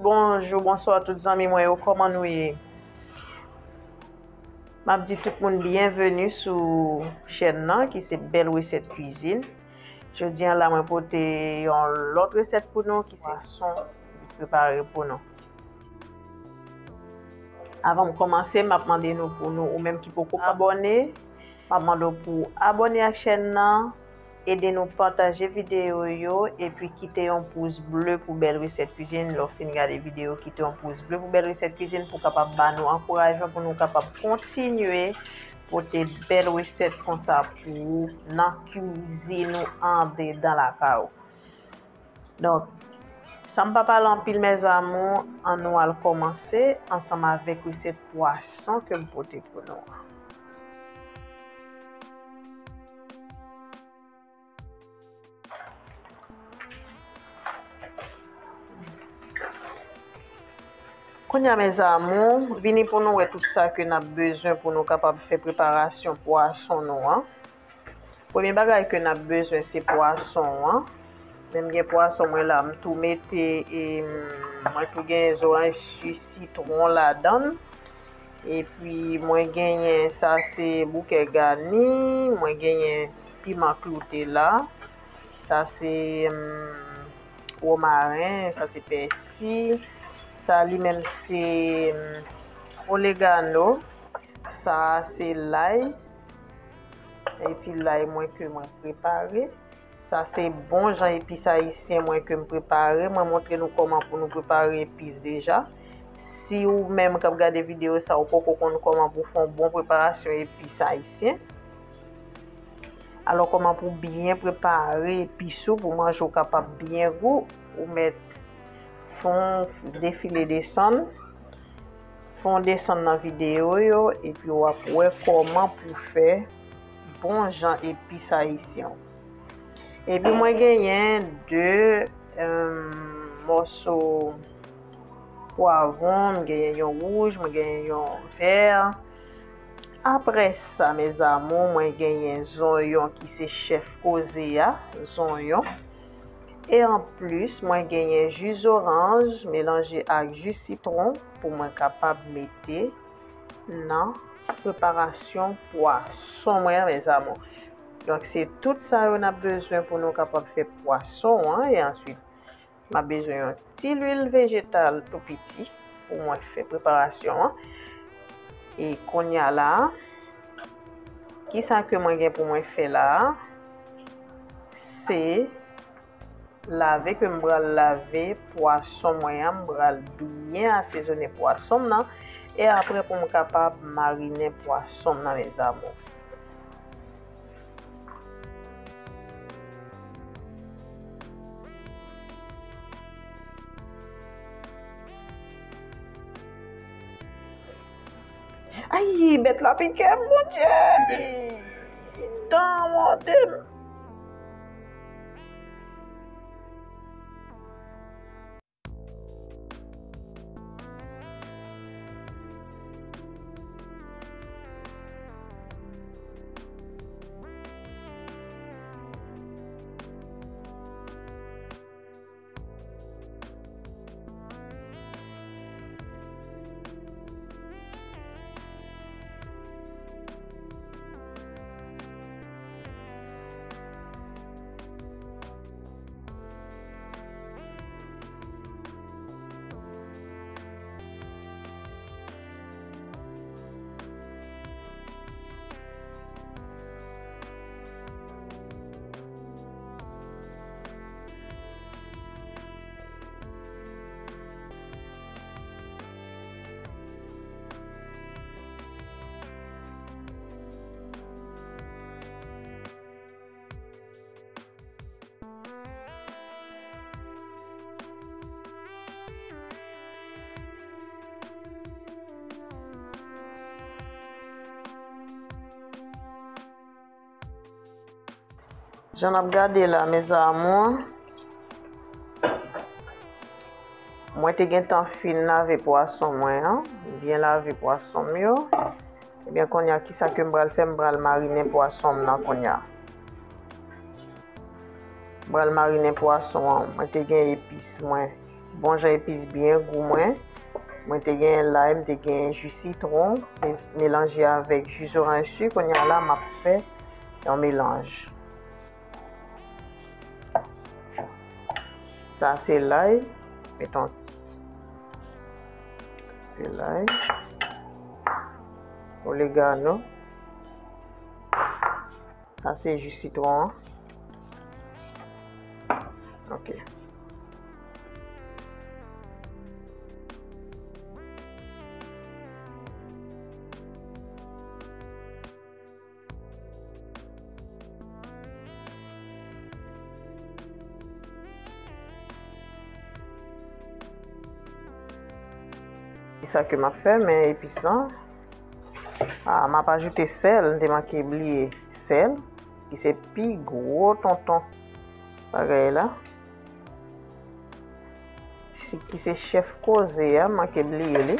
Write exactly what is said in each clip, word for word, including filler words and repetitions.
Bonjou, bonswa tout zanmi mwen yo, kòman nou ye? M ap di tout moun byenveni sou chèn nan ki se Bèl Resèt Kwizin. Jodi a la mwen pote yon lòt resèt pou nou ki se pwason li prepare pou nou. Avan m kòmanse, m ap mande nou pou nou, ou menm ki poko abòne, m ap mande w pou w abòne ak chèn nan, ede nou pataje videyo yo, epi kite yon pous ble pou Bèl Resèt Kwizin. Lè w fin gade videyo, kite yon pous ble pou Bèl Resèt Kwizin pou kapab ba nou ankourajman pou nou kapab kontinye pote bèl resèt konsa pou ou nan kwizin ou andedan lakay ou. Donk, san m pa pale anpil, mes amours, ann nou al kòmanse ansanm avèk resèt pwason ke m pote pou nou an. Kounye a, mes amours, vini pou nou wè tout sa ke n ap bezwen pou nou kapab fè preparasyon pwason nou an. Premye bagay ke n ap bezwen se pwason an. Men m gen pwason mwen la, m tou mete, e, mwen tou gen zoranj, ji sitwon ladan l. Epi mwen genyen, sa se bouke gani, mwen genyen piman kloute la. Sa se, mm, womaren, sa se pèsi. Sa li menm se, mm, oregano. Sa se lay. E ti lay mwen ke mwen prepare. Sa se bon jan epis ayisyen mwen ke m prepare. Mwen montre nou kòman pou nou prepare epis deja. Si ou menm k ap gade videyo sa, ou poko konn kòman pou fè yon bon preparasyon epis ayisyen, alò kòman pou byen prepare epis ou pou manje w kapab byen gou, ou mèt fè yon defile desann. Fè w desann nan videyo yo, epi w ap wè kòman pou fè bon jan epis ayisyen w. Epi mwen genyen de, em, mòso pwavwon, mwen genyen yon wouj, mwen genyen yon vè. Apre sa, mes amours, mwen genyen zonyon ki se chèf koze a, zonyon. E anplis, mwen genyen ji zoranj melanje ak ji sitwon pou mwen kapab mete nan preparasyon pwason mwen an, mes amours. Donk, se tout sa yo n ap bezwen pou nou kapab fè pwason an. E answit, m ap bezwen yon ti lwil vejetal tou piti pou mwen fè preparasyon an. E kounye a la, kisa ke mwen gen pou mwen fè la a? Se lave ke m pral lave pwason mwen an, m pral byen asezone pwason m nan, e apre pou m kapab marinen pwason m nan, mes amours. Ay, bèt la pike m, Bondye! Dan mòde m. Jan n ap gade la, mes amours, mwen te gentan fin lave pwason mwen an, byen lave pwason m yo. Ebyen, kounye a, kisa ke m pral fè? M pral marinen pwason m nan kounye a. M pral marinen pwason an. Mwen te gen epis mwen. Bon jan epis byen gou mwen. Mwen te gen lay, m te gen ji sitwon, me-, melanje avèk ji zoranj si. Kounye a la, m ap fè yon melanj. Sa se lay, met yon ti lay, oregano. Sa se ji sitwon an. Ok. Sa ke m ap fè, men epis lan. Ah, m ap ajoute sèl, m te manke bliye sèl, ki se pi gwo tonton bagay la. Si, ki se chèf koze a, m manke bliye li.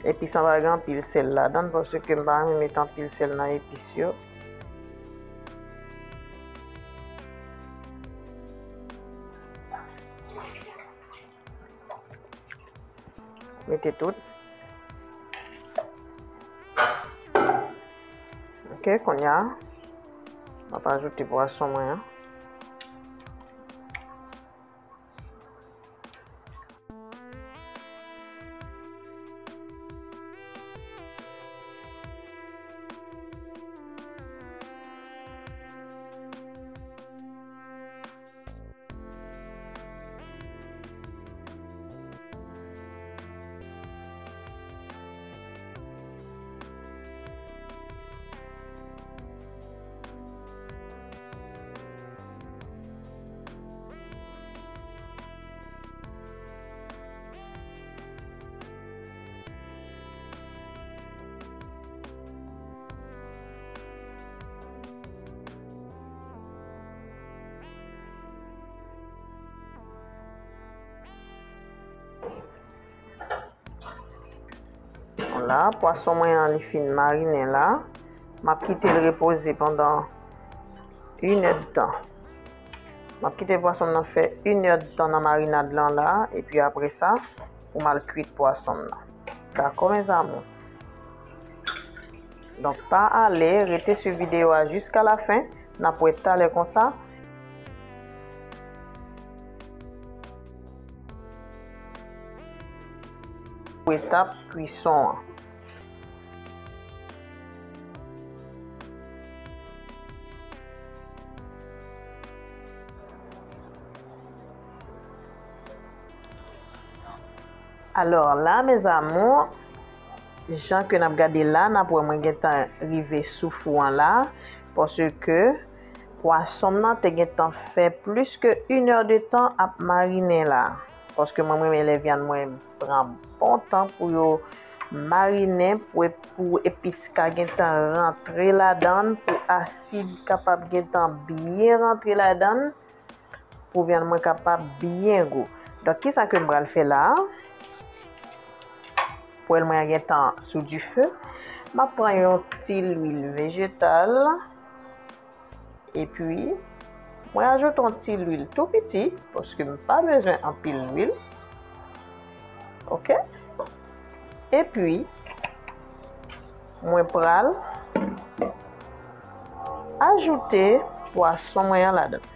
Epi sa pa gen anpil sèl ladan l, paske m pa renmen met anpil sèl nan epis yo. Mete tout. Ok, kounye a, m ap ajoute pwason mwen an. Bon, la, pwason mwen an, li fin marinen la. M ap kite l repoze pandan inèdtan. M ap kite pwason m nan fè inèdtan nan marinad lan la, epi apre sa, pou m al kwit pwason m nan. Dakò, mes amours? Donk, pa ale, rete swiv videyo a jiska lafen. N ap wè talè konsa. Pou etap kwison an. Alò, la, mes amours, jan ke n ap gade la, n ap wè mwen gentan rive sou fou an la, paske pwason m nan te gentan fè plis ke inèdtan ap marinen la. Paske mwen, mwen renmen lè vyann mwen pran bon tan pou yo marinen, pou, pou epis ka gentan rantre ladan l, pou asid kapab gentan byen rantre ladan l, pou vyann mwen kapab byen gou. Donk, kisa ke m pral fè la a? Pwèl mwen an gentan sou dife. M ap pran yon ti lwil vejetal. Epi, mwen ajoute yon ti lwil tou piti, paske m pa bezwen anpil lwil. Ok? Epi, mwen pral ajoute pwason mwen an ladan.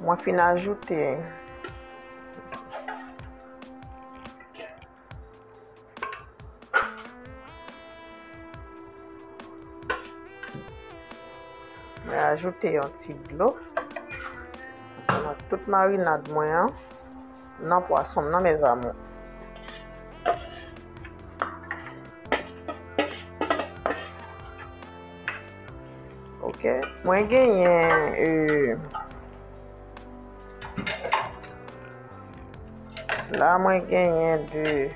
Mwen fin ajoute Mwen ajoute yon ti dlo. Sa nan tout marinad mwen an, nan pwason m nan, mes amours. Ok, mwen genyen, euh, la mwen genyen de,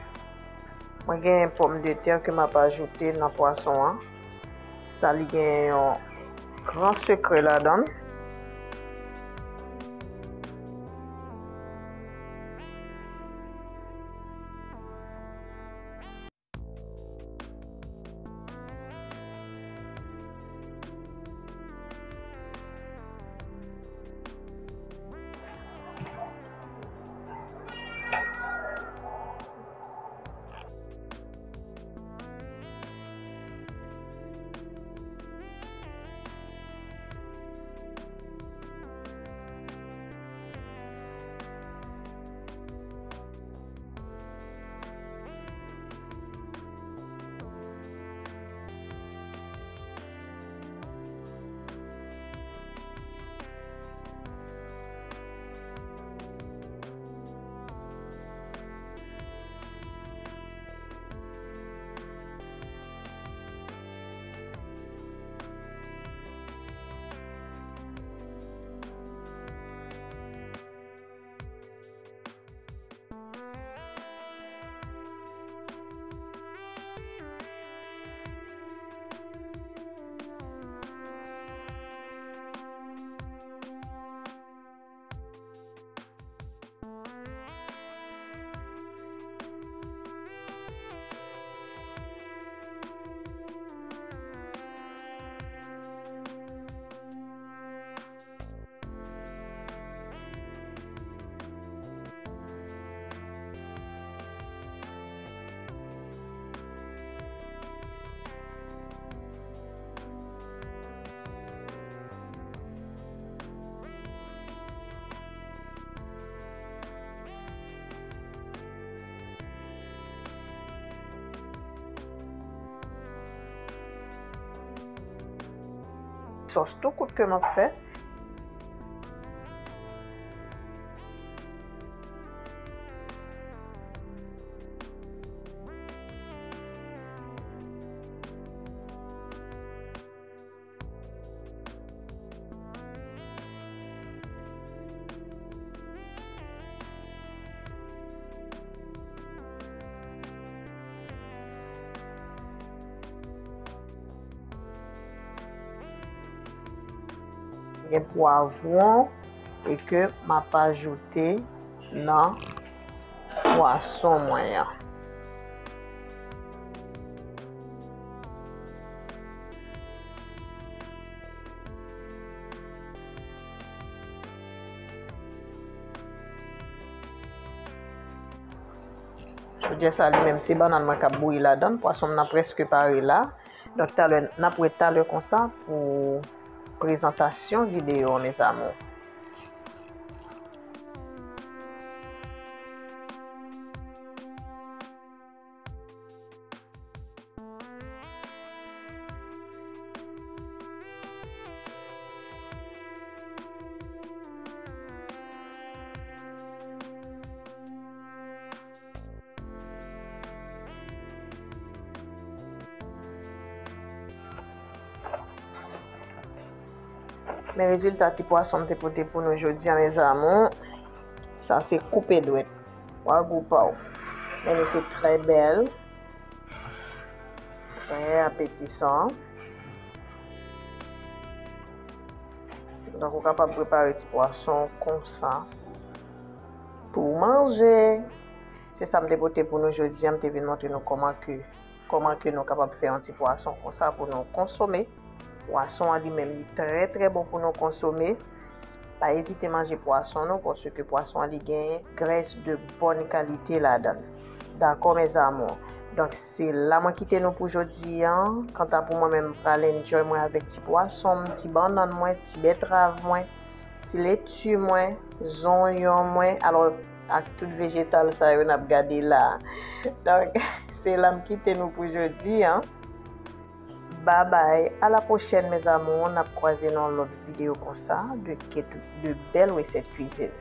mwen genyen pòmdetè ke m ap ajoute nan pwason an. Sa li genyen yon gran sekrè ladan l. Sòs tou kout ke m ap fè. Gen pwavwon e ke m ap ajoute nan pwason mwen an. Chodyè sa li menm se bannann mwen k ap bouyi ladan l. Pwason m nan prèske pare la. Donk talè n ap wè talè konsa pou prezantasyon videyo an, mes amours. Men rezilta ti pwason m te pote pou nou jodi a, mes amours. Sa se koupe dwèt. Wa gou pa w. Men li se trè bèl, trè apetisan. Donk, ou kapab prepare ti pwason konsa pou w manje. Se sa m te pote pou nou jodi a. M te vin montre nou kòman ke, kòman ke nou kapab fè yon ti pwason konsa pou nou konsome. Pwason an li menm, li trè, trè bon pou nou konsome. Pa ezite manje pwason nou, paske pwason an li genyen grès de bòn kalite ladan l. Dakò, mes amours? Donk, se la mwen kite nou pou jodi a. Kanta pou mwen menm, m pral enjoy mwen avèk ti pwason m, ti bannann mwen, ti bètrav mwen. ti leti mwen, zonyon mwen, alò ak tout vejetal sa yo n ap gade la. Donk, se la m kite nou pou jodi an. Babay, a la pwochèn mes amours, n ap kwaze nan yon lòt videyo konsa de, de bèl resèt kwizin.